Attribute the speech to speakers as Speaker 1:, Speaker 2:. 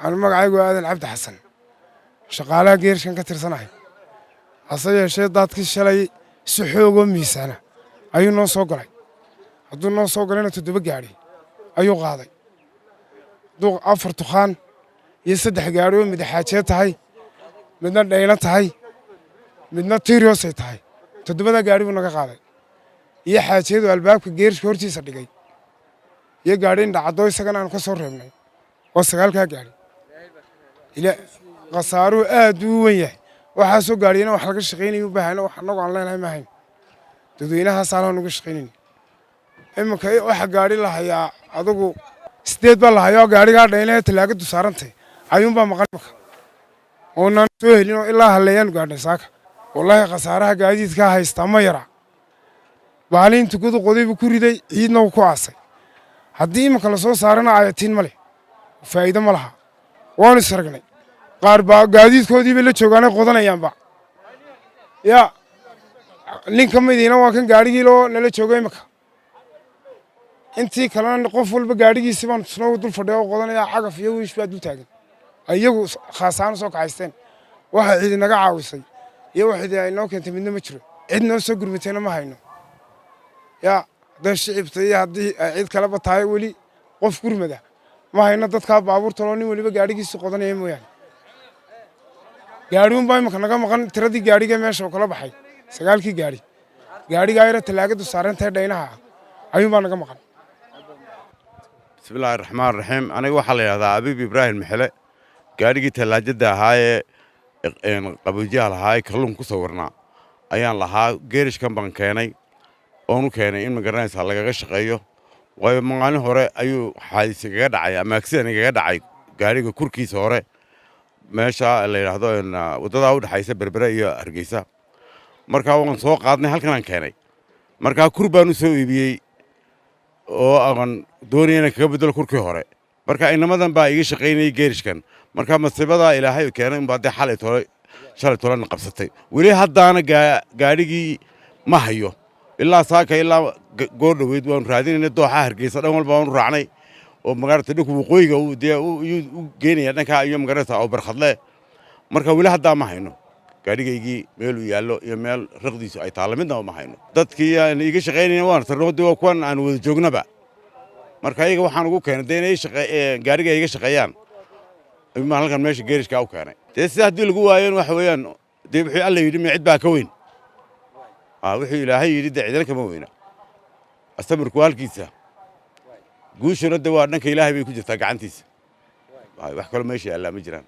Speaker 1: Anu magacaygu Aadan Cabdi Xasan, shaqaalaha geerishkan ka tirsanahay. Hase yeeshee, daadkii shalay si xoogoo miisaana ayuu noo soo galay. Hadduu noo soo galayna, 7 gaadhi ayuu qaaday, 4 tukhaan iyo 3 gaadhi oo mid xaajee tahay, midna dhaylo tahay, midna tiiriosay tahay. 7-da gaadhi buu naga qaaday iyo xaajiyadu albaabka geerishka hortiisa dhigay iyo gaadhi indhacadoo isagana aanu ka soo reebnay, oo 9-kaa gaadhi. Khasaaruhu aad buu u wen yahay. Waxaasoo gaadhiyana wax laga shaqaynayo u baahana, wax annagu aan leenahay ma ahayn, dadweynahaasaan uga shaqaynayn. Iminka waxa gaadhi la hayaa adugu 8 baa la hayaa, oo gaadhigaa dhayna talaagadu saarantay ayuunbaa maqan imika oonaan soo helin, oo ilaa halleeyaanu gaadhnay saaka. Wallaahi, khasaaraha gaadiidkaa haystaa ma yara. Baaliin tukadu qoday buu ku riday, ciidna wuu ku aasay. Haddii iminka lasoo saarana, ayatiin ma leh, faa'iido ma laha. Waanu isragnay, qaar baa gaadiidkoodiibay la joogaanay qodanayaanba. Yaa nin ka midiina waa kan gaadhigii loo nala joogo imika. Intii kalena qof walba gaadhigiisi baan tusnoo dul fadhiya oo qodanaya. Cagaf iyo wiish baa dul taagan, iyagu khaasaan soo kaxaysteen. Waxa cidi naga caawisay iyo wax cidi ay noo keentay midna ma jiro. Cid noo soo gurmatayna ma hayno. Yaa hadday shicibta iyo haddii ay cid kaleba tahay, weli qof gurmada ma hayno. Dadkaa baabuurta loo nin weliba gaadhigiisi qodanaya mooyaane, gaadhiunbaa imika naga maqan. Tiradii gaadhiga meesha uu kala baxay, 9-kii gaadhi, gaadhigaa yara talaagadu saarantahay dhaynaha ah ayuunbaa naga maqan.
Speaker 2: Bismillahi raxmaan raxiim. Aniga waxaa la yidhahdaa Abiib Ibraahim Mexele. Gaadhigii tallaajadda ahaayee qabuujiyaha lahaa ee kalluun ku sawirnaa ayaan lahaa. Geerishkan baan keenay oonu keenay in, ma garanaysaa, lagaga shaqeeyo, waayo maalin hore ayuu xaadis igaga dhacay ama accident igaga dhacay gaadhiga kurkiisa hore, meesha la yidhaahdo waddadaa u dhexaysa Berbere iyo Hargeysa. Markaa waan soo qaadnay, halkanaan keenay. Markaa kur baan u soo iibiyey oo aan doonaya inaan kaga bedelo kurkii hore. Marka inamadan baa iga shaqaynayay geerishkan. Marka masiibadaa Ilaahay keenay unbaa dee xalay tole, shalay tolena qabsatay. Weli haddaana gaadhigii ma hayo. Ilaa saaka, ilaa goor dhoweyd waanu raadinaynay. Dooxa Hargeysa dhan walba waanu raacnay, oo magaalada dhanku waqooyiga dee iyuu u geenaya dhankaa iyo magaalada oo Barkhadle. Marka weli haddaa ma hayno gaadhigaygii, meeluu yaallo iyo meel raqdiisu ay taallo midnaba ma hayno. Dadkii aan iga shaqaynayna waan tarno, dee waa kuwan aan wada joognaba. Marka iyaga waxaan ugu keenay dee inay gaadhiga iga shaqeeyaan ayuun halkan meesha geerishkaa u keenay. Dee sida haddii lagu waayo, waxa weeyaan dee wuxuu Alla yidhi ma cid baa ka weyn? Wuxuu Ilaahay yidhi dee cidina kama weyna. Asamirku halkiisa, guushuna de waa dhanka Ilaahay bay ku jirtaa gacantiisa. Wax kaloo meesha yaallaa ma jiraan.